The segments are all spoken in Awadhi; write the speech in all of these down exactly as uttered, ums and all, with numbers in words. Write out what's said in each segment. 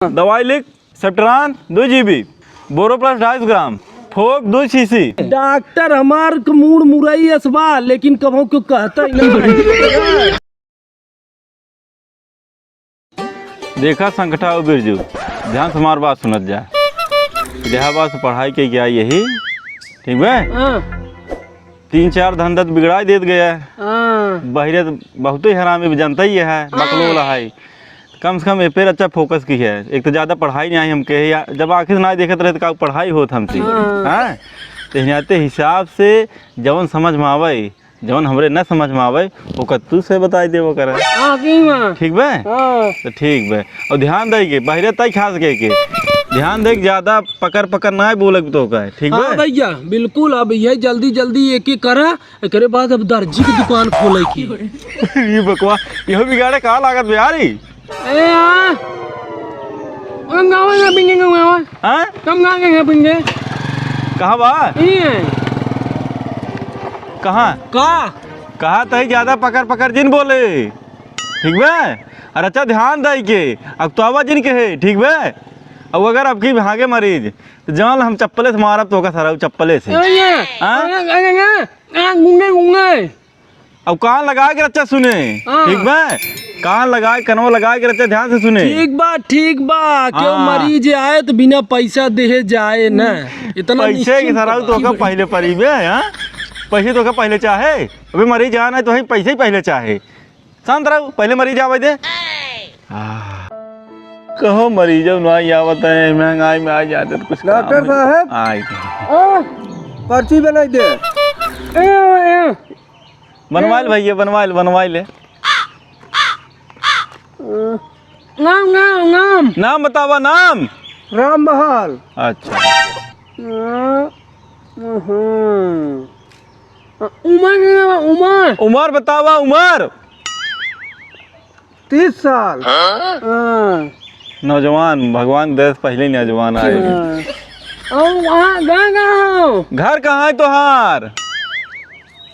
दवाई लिख, सेप्टेरान दो जीबी, बोरोप्लस ढाई सौ ग्राम, फोक दो सीसी। डॉक्टर हमार क मूड़ मुरई असबा, लेकिन कभो क्यों कहता ही ना। देखा संकटा हो बिरजू, ध्यान से हमार बात सुनत जा। देहा बात से पढ़ाई के क्या यही, ठीक बा? हाँ। तीन चार धंधा तो बिगड़ाई देत गया। हाँ। बहिरे तो बहुते ही हरामी, जनता ही है, हाँ। बकलोल है। कम से कम ए पे अच्छा फोकस की है। एक तो ज्यादा पढ़ाई नहीं आई हमके, या जब आँखी से ना देखत रहे तो का पढ़ाई होत हमसे? हाँ। हाँ? तो हिनाते हिसाब से जवन समझ में आवे, जवन हमरे न समझ में आवे, ओकर तू से बताई देबो करे। हाँ, की बा? ठीक बा? हाँ। तो ठीक बा। और ध्यान दे के, बहिरे तय खास के, के। ध्यान दे के, ज्यादा पकर पकर ना बोले तो का, ठीक बा? हाँ भैया, बिल्कुल। अब ये जल्दी जल्दी एक एक करा, एकरे बाद अब दर्जी की दुकान खोले की। ये बकवा, यहो बिगाड़े का लागत बे यार ई? ए, आ। हम गाँव में पिंगे, गाँव में। हाँ? कम गाँव के पिंगे। कहाँ बा? ई है। कहाँ? का? कहा तही ज्यादा पकर पकर जिन बोले, ठीक बा? और अच्छा ध्यान दे के, अब तो आवा जिन के है, ठीक बा? अब अगर आपकी भागे मरीज, तो जान हम चप्पले से मारब तो का सारा चप्पले से। ए, ये। हाँ? ए, ए, ए, ए, गूंगे, गूंगे। अब कान लगाए के रच्चा सुने, हाँ। ठीक बा? कान लगाए, कनवा लगाए के रच्चा ध्यान से सुने। ठीक बा, ठीक बा। क्यों हाँ। मरीज आए तो बिना पैसा देहे जाए ना। इतना पैसे निश्चिंत के सराउ तो बा। का पहले परी बे, हाँ? पैसे तो का पहले चाहे। अबे मरीज आना है तो वही पैसे ही पहले चाहे। शांत रहो, पहले मरीज आवे दे। आह। कहो मरीजो ना आवत है, महंगाई में आ जाते तो कुछ काम डॉक्टर है। साहब। आए। आ, पर्ची बनाई दे। ए, ए। बनवाइल भैया, बनवाइल, बनवाइल। नाम, नाम, नाम। नाम बतावा, नाम। राम बहाल। अच्छा। अ, अहं। अ, उमर, उमर। उमर बतावा, उमर। तीस साल। हाँ। नौजवान, भगवान के दया से पहले ही नौजवान आए। हाँ। और वहाँ, कहाँ, कहाँ हो? घर कहाँ है तोहार?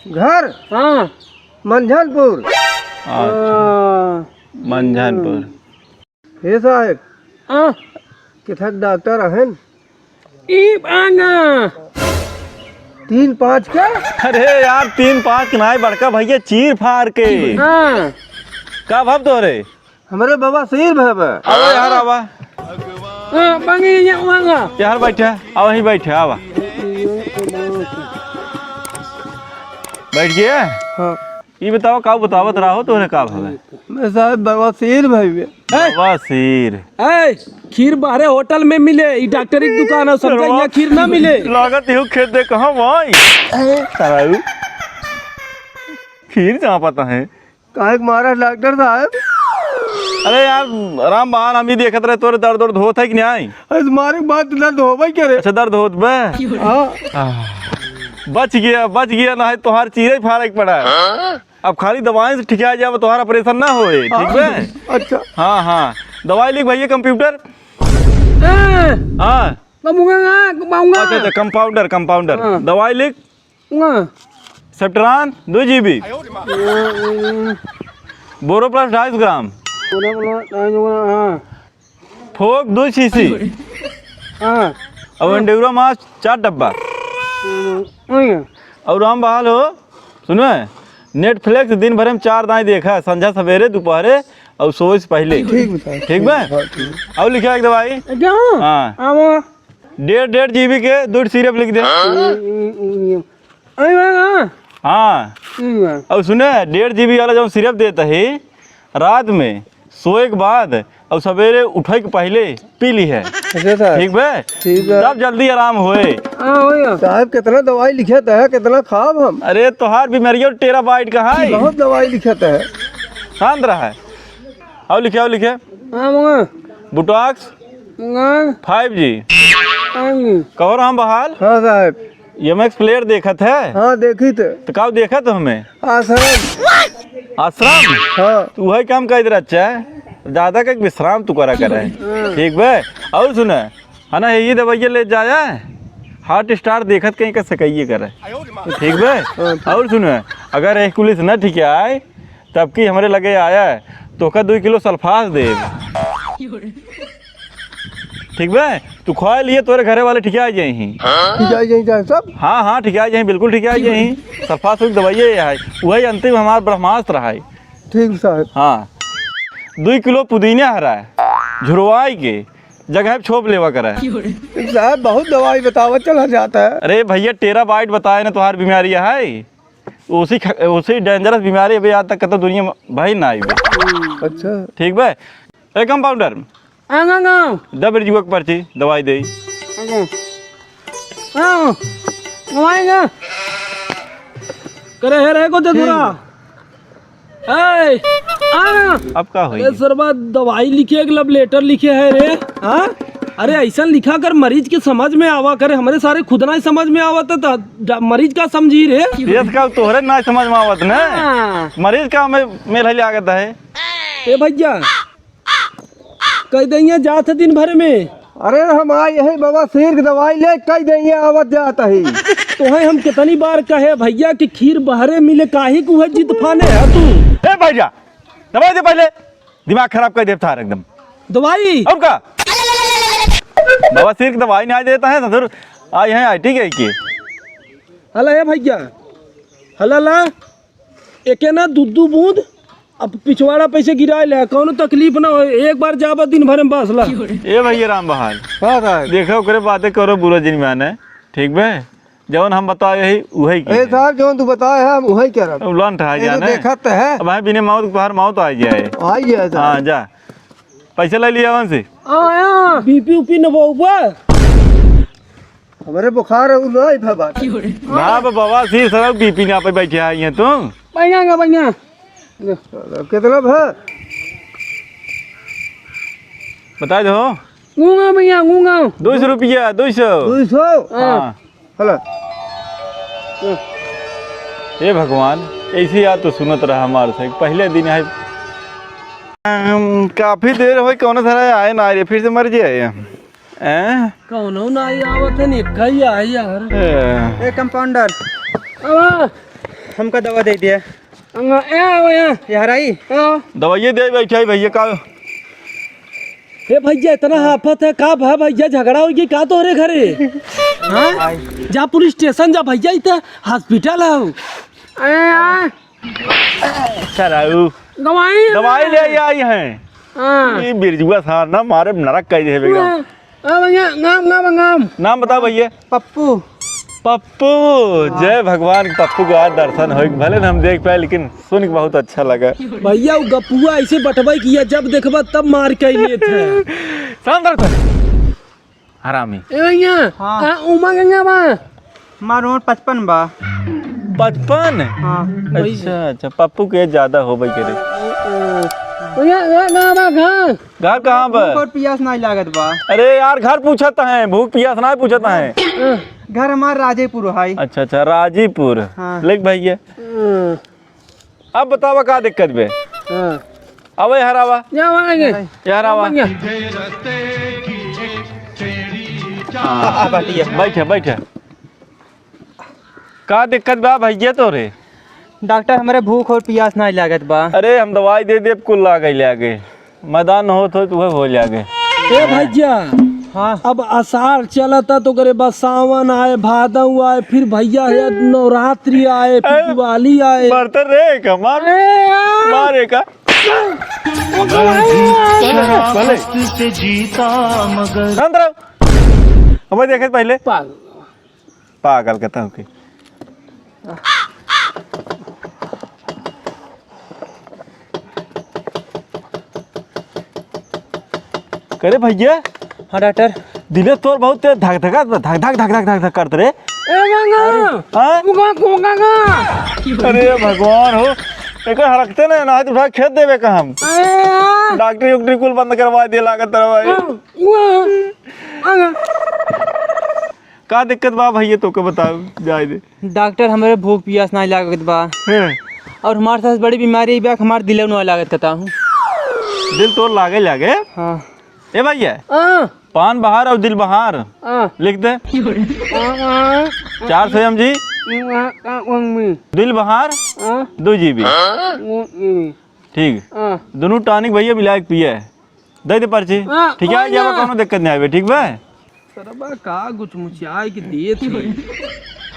घर? हाँ। मंझनपुर। अच्छा। हाँ। मंझनपुर। हे साहेब, हाँ। किथक डॉक्टर अहन? ई आना। तीन पाँच के? अरे यार, तीन पाँच के नाई, बड़का भैया, चीर फार के। हाँ। का भव तोहरे? हमरे बवासीर भव। अरे यार, आवा। हाँ, पानी ये आना। यार बैठा, आवा, यहीं बैठा, आवा। बैठ गया? हाँ। ई बतावा, का बतावत रहो, तोहरे का भवे? मैं साहेब बवासीर भइबे। ए! बवासीर। ए, खीर बाहरे होटल में मिले, ई डॉक्टरी की दुकान है, समझा, यहाँ खीर ना मिले। लागत इहो खेत दे कहाँ भाई? ए, ताराऊ। खीर चापत है। काहे के मारा डॉक्टर साहेब? अरे यार, राम बहान, हम ही देखत रहे, तोरे दर्द उर्द होत है कि नहीं? अरे, तुम्हारे बात दर्द होबे करे। अच्छा, दर्द होत बे? हाँ। आह, बच गया, बच गया, ना है तोहार चीरे फाड़े के पड़ा। अब खाली दवाई से ठिका जावे, तोहार ऑपरेशन ना होए, ठीक बे? अच्छा। हाँ, हाँ, दवाई लिख भैया, कंप्यूटर। ए! हाँ। कब होगा, कब आऊंगा? अच्छा, अच्छा, कंपाउंडर, कंपाउंडर। हाँ। दवाई लिख। हाँ। सेप्टेरान, दो जीबी। बोरोप्लस ढाई सौ ग्राम। बोरोप्लस ढाई सौ ग्राम, हाँ। फोक दो सीसी। हाँ। और एंडोरा मास चार डब्बा। हम्म, हम्म। और राम बहाल हो, सुनो, Netflix दिन भर में चार दाई देखा, संझा सवेरे, दोपहरे और सोए से पहले। ठीक बा। ठीक बा? हाँ, ठीक। और लिखा एक दवाई। क्या? हाँ। हाँ, वो। डेढ़, डेढ़ जीबी के दो सिरप लिख दे। हम्म, हम्म, हम्म। अरे वाह, हाँ। हाँ। हम्म। और सुने, डेढ़ जीबी वाला जो सिरप देता है, रात में सोए के बाद और सवेरे उठे के पहले पी ली है। अच्छा सर। ठीक बे? ठीक बा। तब जल्दी आराम होए। हाँ, होइगा। साहब, कितना दवाई लिखत है, कितना खाब हम? अरे, तोहार बीमारियों टेराबाइट का है। बहुत दवाई लिखत है। शांत रहा है। और लिखे, और लिखे। हाँ, मंगा। बुटॉक्स। मंगा। फ़ाइव जी। हाँ जी। कहो राम बहाल। हाँ साहब। एमएक्स प्लेयर देखत है? हाँ, देखी थे। तो का देखत हो हमें? आश्रम। आश्रम? हाँ। तू वही काम कर रहा है, ज्यादा का विश्राम तू करा करे। हाँ। ठीक बे? और सुने, है ना, ये दवाइया ले जाया, हॉट स्टार देखत कहीं का सकइये करे। ठीक बे? हाँ। और सुने, अगर एक पुलिस न ठीक आए, तब की हमरे लगे आया, तो का दो किलो सल्फास दे। ठीक बे? तू खाए लिए तोरे घरे वाले ठिकाए जाइहीं। ठिकाए जाइहीं चाहे सब? हाँ, हाँ, ठिकाए जाइहीं, बिल्कुल ठिकाए जाइहीं। सल्फास युक्त दवाई है, वही अंतिम हमार ब्रह्मास्त्र है। ठीक साहब। हाँ, दुई किलो पुदीना हरा है, झुरवाई के जगह पे छोप लेवा करा है। साहब, बहुत दवाई बतावत चला जाता है। अरे भैया, टेराबाइट बताए ना तुम्हारी बीमारी है, उसी ख-, उसी डेंजरस बीमारी अभी आज तक कतो दुनिया में भाई ना आई बे। अच्छा। ठीक बे? ए कंपाउंडर, आंगा गाँव। द बिरजुआ के पर्ची, दवाई दे। आंगा। हाँ, दवाई ना। करे है रे को दे दूरा। ए, आ। अब का होई? अरे सरवा, दवाई लिखे, एक love letter लिखे है रे। हाँ? अरे ऐसा लिखा कर मरीज के समझ में आवा करे, हमरे सारे खुद ना समझ में आवा तो, तो ड-, मरीज का समझी रे। ये का तोहरे ना समझ में आवत ने? हाँ। मरीज का हमें मेल है लागत है। ए भैया, कह दइया जात है दिन भर में। अरे हम आए हैं बवासीर की दवाई ले, कह दइया आवत जात है। तोहे हम कितनी बार कहे भैया कि खीर बहरे मिले, काहे को है जिद फाने है तू? ए भैया, दवाई दे पहले, दिमाग खराब कर दे थार एकदम। दवाई? और का? बवासीर की दवाई नहीं देता है ससुर, आए हैं आईटी के के। हला ए भैया, हला ला, एके ना दू दू बूंद अब पिछवाड़ा पैसे गिराए ले, कौनो तकलीफ ना हो, एक बार जाबा दिन भर में बस ला। ए भैया राम बहार, हाँ साहब। देखो ओकरे बातें करो, बुरा जिन माने, ठीक बे? जौन हम बताए यही उहे की ए है। साहब, जौन तू बताए है हम उहे कह रहा। उलंट है ये तो जाने। देखत है। अब है बिने मौत को हर मौत आ जाए। आ गया साहब। हाँ जा, पैसे ले लिया वहाँ से। आया। बीपी उपी न बउबा। हमरे बुखार है, उ नहीं भा बात। ना बे बवासीर सरऊ बीपी ना पे बैठे आई हैं तू। बढ़िया गा, बढ़िया। कितना भा? बता दो। गूंगा भैया, गूंगा। दो सौ रुपया, दो सौ। दो सौ? हाँ। हाँ। हला। हे भगवान, ऐसी याद तो सुनत रहा हमार से, पहले दिन है। हम काफी देर होई, कौनो सारा आए ना रे, फिर से मर जाए। हैं? कौनो ना आई आवत है, निक्का ही आई यार। ए। ए, कंपाउंडर। आवा। हमका दवा दे दिया। अंगा, ए, आवा यहाँ। यार आई? हाँ। दवाइये दे बैठे है भैया का। हे भैया, इतना हाफत है का भा भैया, झगड़ा होई कि का तोहरे घरे? हाँ? जा पुलिस स्टेशन जा भैया, इतना हॉस्पिटल है। ए, आ। सरऊ। दवाई दवाई ले आई हैं। हाँ। ये बिरजुआ सार ना मारे नरक कह दे बेटा। हाँ, भैया, नाम, नाम, नाम। नाम बताओ भैया। पप्पू। पप्पू, हाँ। जय भगवान, पप्पू के आज दर्शन होई, भले न हम देख पाए, लेकिन सुन के बहुत अच्छा लगा। भैया, वो गपुआ ऐसे बटवाई किया, जब देखबा तब मार के लेत है। शांत रह तू। हरामी। ए भैया, हाँ। आ, उमा गंगा बा? हमार उम्र पचपन बा। पचपन? हाँ। अच्छा, अच्छा, पप्पू के ज्यादा होबे करे। भैया, ए, कहाँ बा घर? घर कहाँ बा? भूख और पियास नाई लागत बा। अरे यार, घर पूछत हैं, भूख पियास नाई पूछत हैं। घर हमार राजेपुर है। अच्छा, अच्छा, राजीपुर। हाँ। लिख भैया। हाँ। अब बतावा का दिक्कत बे? हाँ। अबे हरावा। या आवा आगे। या हरावा। बढ़िया। हाँ, बैठिए, बैठे। का दिक्कत बा भैया तोरे? डॉक्टर, हमरे भूख और पियास नाई लागत बा। अरे, हम दवाई दे देब, कुल लागे लागे। मैदान होत होत उहे हो जागे। ए भैया, हाँ। अब आषाढ़ चलता तो करे बस सावन आए, भादव आए, फिर भैया है नवरात्रि आए, फिर ए, दिवाली आए। मरते रे का, मार, अरे यार। मारे का। भले। शांत रहो। अब देखे पहले। पागल। पागल कहता हूँ कि। करे भैया? हाँ डॉक्टर। दिले तोर बहुत तेज धक धक धक धक धक धक धक करत रे। ए गंगा, हाँ? तू का कोका का? अरे भगवान हो, एक हरकते नहीं ना, तू उठा खेत देवे का हम। अरे यार। डॉक्टरी उक्टरी कुल बंद करवा दे लागत रे भाई। हाँ, हाँ, हाँ। का दिक्कत बा भैया, तोके बताओ, जाए दे। डॉक्टर, हमरे भूख पियास नाई लागत बा। हैं। और हमार सबसे बड़ी बीमारी बा, हमार दिल नाई लागत कहता हूँ। दिल तोर लागे लागे? हाँ। ए भैया, हाँ। पान बहार और दिल बहार हाँ। लिख दे। हाँ, हाँ। चार सौ एम जी। हाँ, हाँ, हाँ, हाँ। दिल बहार हाँ। दो जी बी। वो, वो। ठीक। हाँ। दोनों टॉनिक भैया मिला के पिए। दे दे पर्ची। हाँ, ठीक है, आ जाबा, कौनो दिक्कत नहीं आवे, ठीक बा? सरबा का गुचमुचियाई के देत है।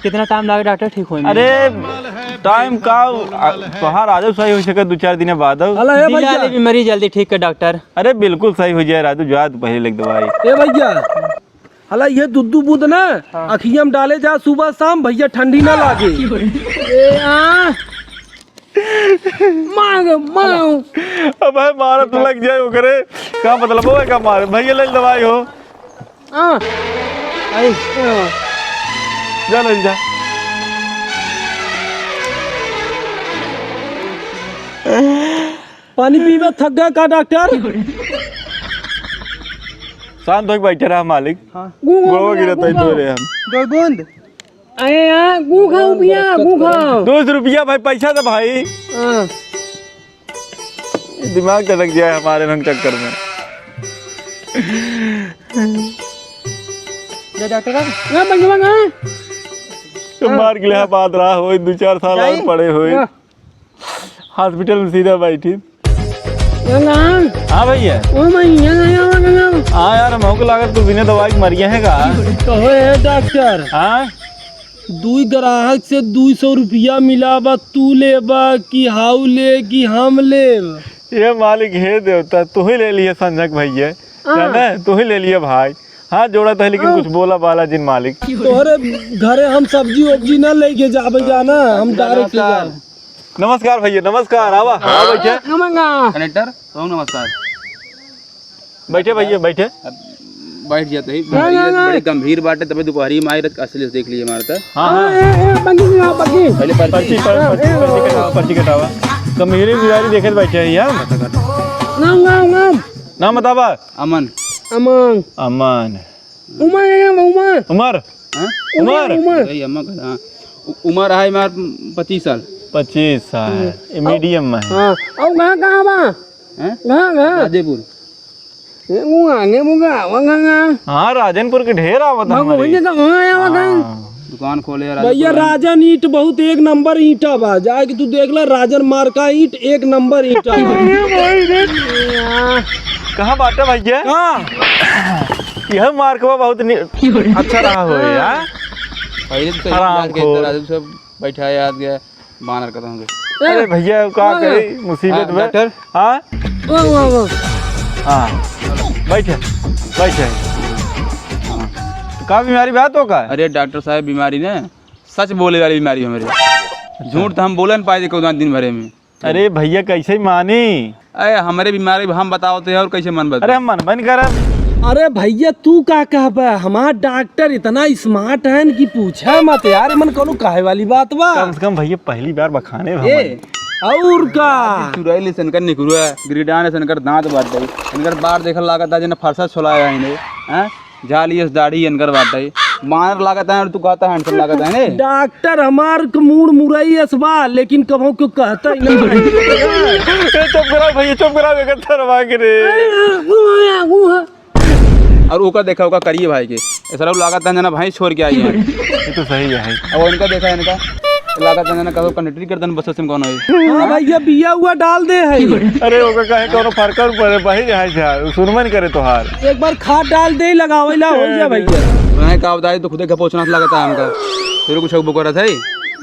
कितना टाइम लागे डॉक्टर ठीक होए में? अरे, टाइम का, आ, तोहार आजो सही हो सके, दो चार दिन बाद हो। हला, ए दिला भैया। ले बीमारी जल्दी ठीक कर डॉक्टर। अरे, बिल्कुल सही हो जाए राजू, जा तू पहले लेके दवाई। ए भैया, हला ये दुद्दू बूंद ना, हाँ। अखिया में डाले जा सुबह शाम, भैया ठंडी ना लागे। ए, आ। मांग, मांग। अबे मारा तो लग जाए ओकरे। का मतलब हो, का मारे? भैया ले दवाई हो। हाँ। आई, हाँ। जा ले जा। पानी पीबे थक गए का डॉक्टर? शांत होके बैठे रहा मालिक। हाँ। गूंगा, गोवा गूंगा, गिरत है गूंगा। तोरे हम। दो बूंद। अरे यार, गू खाओ भैया, गू खाओ। दो सौ रुपया भाई, पैसा दे भाई। हाँ। ये दिमाग टटक गया है हमारे नंग चक्कर में। जा डॉक्टर का। ना, बंगवा ना। तो मार के ले बात रहा हो, दो चार साल और पड़े हो। हाँ। हॉस्पिटल में सीधा बैठी। गंगा। हाँ भैया। ओ भैया, गंगा, गंगा। हाँ यार, हमको लागत तू बिना दवाई के मर गया है का? कहो ए डॉक्टर। हाँ? दुई ग्राहक से दुई सौ रुपया मिला बा, तू लेबा कि हाउ ले कि हम लेब? ये मालिक हे देवता, तू ही ले लिए संजक भैया, हाँ। जाना है? तू ही ले लिए भाई। हाथ जोड़ा तो है, लेकिन हाँ। कुछ बोला बाला जिन मालिक। तोहरे घरे हम सब्जी वब्जी ना लेके जाबे जाना, हम डायरेक्ट नमस्कार। जाब। नमस्कार भैया, नमस्कार। आवा, आवा बैठे। नमस्कार। कनेक्टर, तुम नमस्कार। बैठे भैया, बैठे। अब बैठ जाते ही, ना, ना, ना। बड़े गंभीर बाटे, तबे दोपहरी में आई रत असली से देख लिए हमारे तो। हाँ, हाँ। ए, ए, ए, बंदी जी, हाँ, बंदी। पहले पर्ची। पर्ची, पर-, पर्ची, पर्ची कटावा, पर्ची कटावा। गंभीर बीमारी देखे बैठे हैं यार। नाम, नाम, नाम। नाम बतावा। अमन। अमन। अमन। उमर है ना, उमर। उमर? हाँ? उमर? उमर। यही अम्मा का, हाँ। उ-, उमर है हमार पच्चीस साल। पच्चीस साल। हम्म। ये मीडियम में है। हाँ। और कहाँ, कहाँ बा? हैं? कहाँ, कहाँ? राजेपुर। ये मुँह आने मुँह आवा, कहाँ, कहाँ? हाँ, राजनपुर के ढेर आवत बाबू, हमारे। वही तो वहाँ आवा, कहाँ? हाँ। दुकान खोले यार, भैया, राजनपुर में। राजन ईंट बहुत एक नंबर ईंटा बा, जाके तू देख ला, राजन मार्का ईंट एक नंबर ईंटा बा। अरे भाई रे। कहाँ बाटे भैया? हाँ। यह मार्कवा बहुत नि-, अच्छा रहा हो यार। पहले तो सही हराम बात कहते खोर। राजू सब बैठा है, याद गया, बानर खत्म हो गए। अरे भैया, का हाँ। करी मुसीबत हाँ, में? डॉक्टर। हाँ? वाह, वाह, वाह। हाँ, बैठे, बैठे। हाँ। का बीमारी बा तो का? अरे डॉक्टर साहब, बीमारी ना, सच बोले वाली बीमारी हमरे। अच्छा। झूठ तो हम बोले न पाए थे कौन दिन भरे में। अरे भैया, कैसे मानी? अरे हमरे बीमारी हम बताओ तो और कैसे मन बता? अरे हम मनबे न करब। अरे भैया, तू का कहबे? हमार डॉक्टर इतना स्मार्ट है कि पूछे मत यार, मन कोनो कहे वाली बात बा। कम से कम भैया, पहली बार बखाने ए, भगवान। और का? चुड़ैल से इनकर निकरुआ, गिरडान से इनकर दांत बाटे, इनकर बार देखल लागत है, जेने फरसा छोलाया है इन्हें, हैं? जाली अस दाढ़ी इनकर बाटे, बानर लागत है और तू कहता handsome लागत है ने? डॉक्टर हमार क-, मूड़ मुरई अस बा, लेकिन कभो क्यों कहता ही नहीं। ए, चुप कराओ भैया, चुप कराओ, एकर थरवा के रे। और ओका देखा, ओका करिए भाई के, ऐसा लोग लागत है जना भाई छोड़ के आई है। ये तो सही है। और इनका देखा, इनका लागत है जना कहो कंडक्टरी कर दन बस से कौन है। हाँ भैया, बिया हुआ डाल दे है। अरे ओका कहे कौनो फरक पड़े, बही रहा है झाड़, सुनबे न करे तोहार। एक बार खाद डाल दे, लगावेला हो जा भैया। उन्हें का बताई, तो खुदे का पोछना लगता है हमका, फिर कुछ बुक रहा था।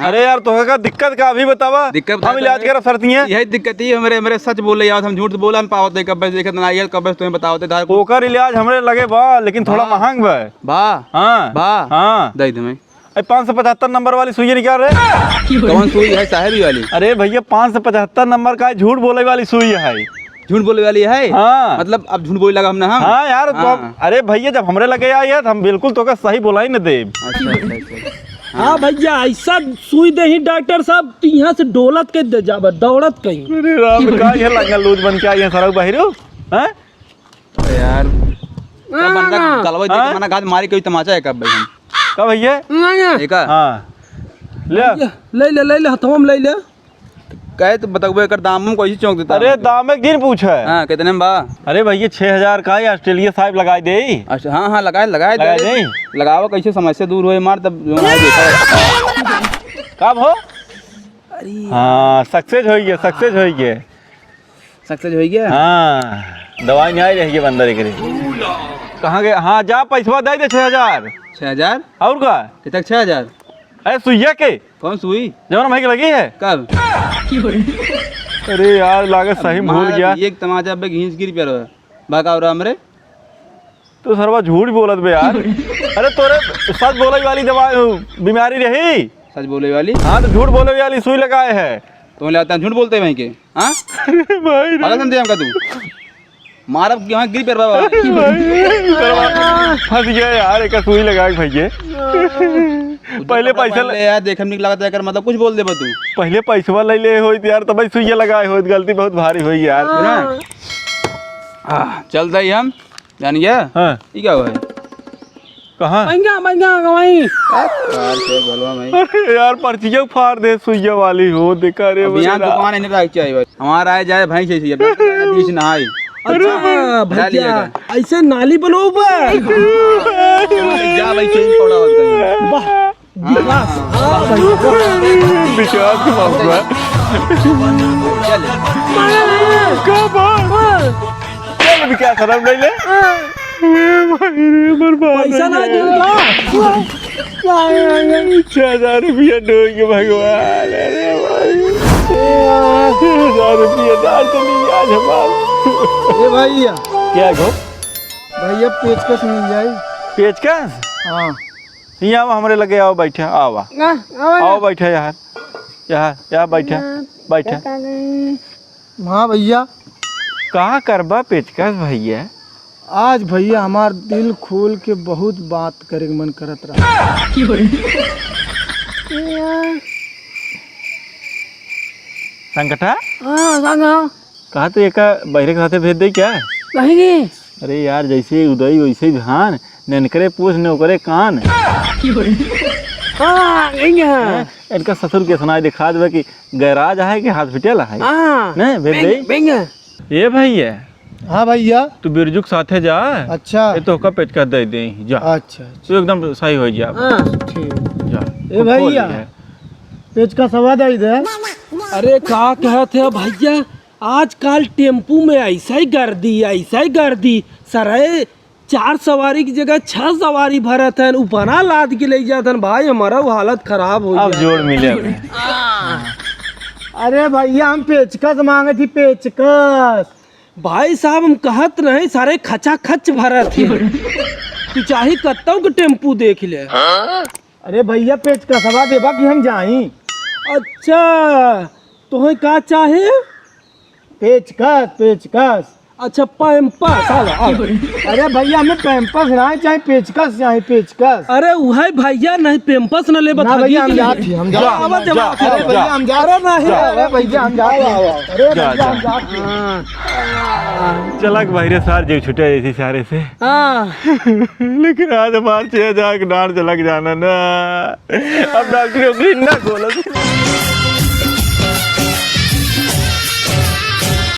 अरे यार, तोहका दिक्कत का अभी बतावा, दिक्कत हम बताता इलाज है। करब सरतिया। यही दिक्कत ही हमरे, हमरे सच बोले यार, हम झूठ बोला न पावत है, कब से देखत ना आइए, कब से तुम्हें बतावत है, धार को। ओकर इलाज हमरे लगे बा, लेकिन थोड़ा बा। महंग बा। बा। हाँ। बा। हाँ। दे दे मैं। ए, पाँच सौ पचहत्तर नंबर वाली सुई निकाल रे। कौन सुई है, साहेबी वाली? अरे भैया, पाँच सौ पचहत्तर नंबर का झूठ बोले वाली सुई है। झूठ बोले वाली है? हाँ। मतलब, अब झूठ बोले लगा हम ना हम? हाँ यार, तो हाँ। अब, अरे भैया, जब हमरे लगे आई है, तो हम बिल्कुल तोका सही बोलाई न देब। अच्छा, अच्छा, अच्छा। हाँ भैया, ऐसा सुई देही डॉक्टर साहब, तू यहाँ से डोलत के दे जाबा, दौड़त कहीं। अरे राम, का ये लंगा लूज बन के आई है सारा बाहर, हाँ? अरे यार, ना, कब ना, बंदा ना। गलवा देख के हाँ? मना घात मारी कोई तमाचा है कब भाई हम? का भैया? ना, ना। एका? हाँ। ले। ले, ले, ले, ले, हथवा में ले ले। कहे तो बतउबे एकर दाम हम कैसे चौंक देता अरे, है? दाम एक दिन पूछे। हाँ, कितने में बा? अरे भैया, छह हजार का ही ऑस्ट्रेलिया साहब लगाई दे। अच्छा, हाँ, हाँ, लगाए, लगाए दे। लगाए दे। लगावा कैसे समस्या दूर होए हमार, तब जो है देखा। का हो? अरे। हाँ, success हो गया, success हो गया। Success हो गया? हाँ। दवाई नहीं आई रही है बंदर एकरे। कहाँ गए? हाँ, जा पैसवा दे दे छः हजार। छः हजार? और का? कितक छः हजार? अरे सुइया के। कौन सुई? जौन भाई के लगी है। कब? अरे यार, लागत सही भूल मार गया। एक तमाचा पे घींच गिर पे रहा। भागा और हमरे। तो सरवा झूठ बोलत बे यार। अरे तोरे सच बोले वाली दवाई, बीमारी रही। सच बोले वाली? हाँ, तो झूठ बोले वाली सुई लगाए है। तो ले आता झूठ बोलते वहीं के, हाँ? अरे भाई रे। पागल समझे हमका तू? मारब कि वहाँ गिर पे बाबा। अरे भाई, सरवा फंस गया यार, एक सुई लगा के भैया। पहले पैसा ले यार, देखे में निक लागत है, एकर मतलब कुछ बोल देबा तू। पहले पैसवा ले ले होइत यार, तब सुइया लगाए होइत, गलती बहुत भारी होई यार। सुना? आ, चलता ही हम। जान गया? हाँ। ई का हुआ है? कहाँ? महंगा, महंगा, वहीं। यार, से बोलवा भाई। अरे यार, पर्चिया फाड़ दे, सुइया वाली हो, देखा रे अब यहाँ मेरा। दुकान है, नहीं रख चाहिए भाई। हमारा आए जाए भाई से, से, अब बीच ना आए। अच्छा, भैया, ऐसे नाली बनोबा। जा भाई, चेन पड़ा होता है। वाह, विकास। हाँ, भाई। विकास के बाबू है। चल। का बात? चल, अभी क्या शर्म नहीं ले? ए भाई रे, बर्बाद पैसा हो ना गया। दे का? छह हजार रुपया डोई के भगवान, अरे भाई। छह हजार रुपया डाल तो नहीं आज हमार। ए भैया। क्या गो? भैया, पेचकस मिल जाई? पेचकस? हाँ। यहाँ आओ, हमरे लगे आओ, बैठा, आओ, आओ। ना, आओ ना। आओ, बैठा यार, यहाँ, यहाँ बैठा, ना, बैठा। हाँ भैया। का करबा पेचकस भैया? आज भैया हमार दिल खोल के बहुत बात करे के मन करत रहा। संकटा? हाँ, संग हाँ। कहा तो एका बहिरे के साथे भेज दे क्या? कहीं नहीं। अरे यार, जैसे उदई वैसे धान, नेनकरे पूछ ने ओकरे कान। हाँ, यही है। हैं? इनका ससुर के सुनाई दिखा देवे कि गैराज है कि हॉस्पिटल है। हाँ। नहीं, भेज दे। बेंग, बेंग। ए भैया। हाँ भैया। तू बिरजू के साथे जा। अच्छा। ये तो का पेचकस दे दे, जा। अच्छा, अच्छा। तू एकदम सही हो जा। हाँ। ठीक। जा। ए खूब खोल भैया। लिया। पेचकसवा दे दे। अरे का कहत है भैया, आजकल टेम्पू में ऐसा ही गर्दी, ऐसा ही गर्दी। सरे चार सवारी की जगह छह सवारी भरत हन, उपना लाद के ले जात हन। भाई, हमारा वो हालत खराब हो अब गया। जोड़ मिले हमें। अरे भैया, हम पेचकस मांगे थी, पेचकस। भाई साहब, हम कहत नहीं, सारे खचा खच भरत है। तू चाहे कत्तौ के टेम्पू देख ले। अरे भैया, पेचकसवा देबा कि हम जाई? अच्छा, तोहे का चाहे? पेचकस, पेचकस। अच्छा, पैम्पस, आवा, आवा। अरे भैया, हमें पैम्पस ना चाहे, पेचकस चाहे, पेचकस। अरे उहे भैया, नहीं पैम्पस न लेबत ना भैया, हम जात ही, हम जात ही। आवा, जा, जा, आवा, अरे जा। भैया, हम जात अरे नहीं। अरे भैया, हम जात ही। अरे जा, भैया, जा। हम जात ही। हाँ। चला के भाई रे, सार जीव छूटे जैसे सारे से। हाँ। लेकिन आज हमार छह हजार के डांड चला के जाना ना। अब डॉक्टरी ओकरी ना खोलत।